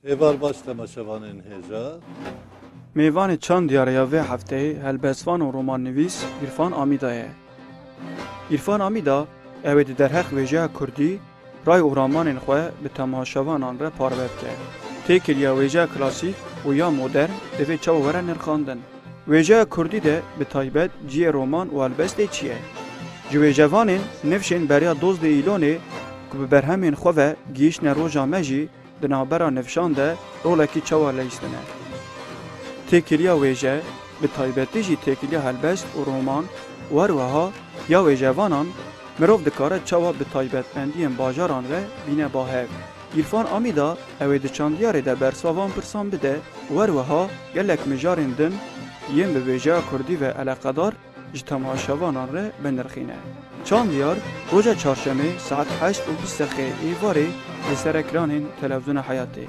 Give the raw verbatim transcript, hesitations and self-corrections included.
Êvar baş temaşevanên hêja. Mêvanê Çand Diyarê ya vê hefteyê helbestvan û romannivîs Îrfan Amîda ye. Îrfan Amîda, ew ê di derheq wêjeya kurdî, ray û ramanên xwe bi temaşevanan re parve bike. Têkiliya wêjeya klasîk û ya modern divê çawa were nirxandin? Wêjeya kurdî de bi taybet cihê roman û helbestê çi ye? Ji wêjevanên nifşên beriya dozdeh Îlonê ku bi berhemên xwe ve gihîştine roja me jî di navbera nifşan de rolekî çawa leyîstine? Têkiliya wêje, bi taybetî jî têkiliya helbest û roman û her wiha ya wêjevanan mirov dikare çawa bi taybetmendiyên bajaran re bîne ba hev? Îrfan Amîda ew ê di Çandiyarê de bersiva van pirsan bide û her wiha gelek mijarên din yên bi wêjeya kurdî ve eleqedar ji temaşevanan re binirxîne. Çandiyar, roja çarşemê saet heşt û bîst deqeyê êvarê li ser ekranên Televîzyona Heyatê.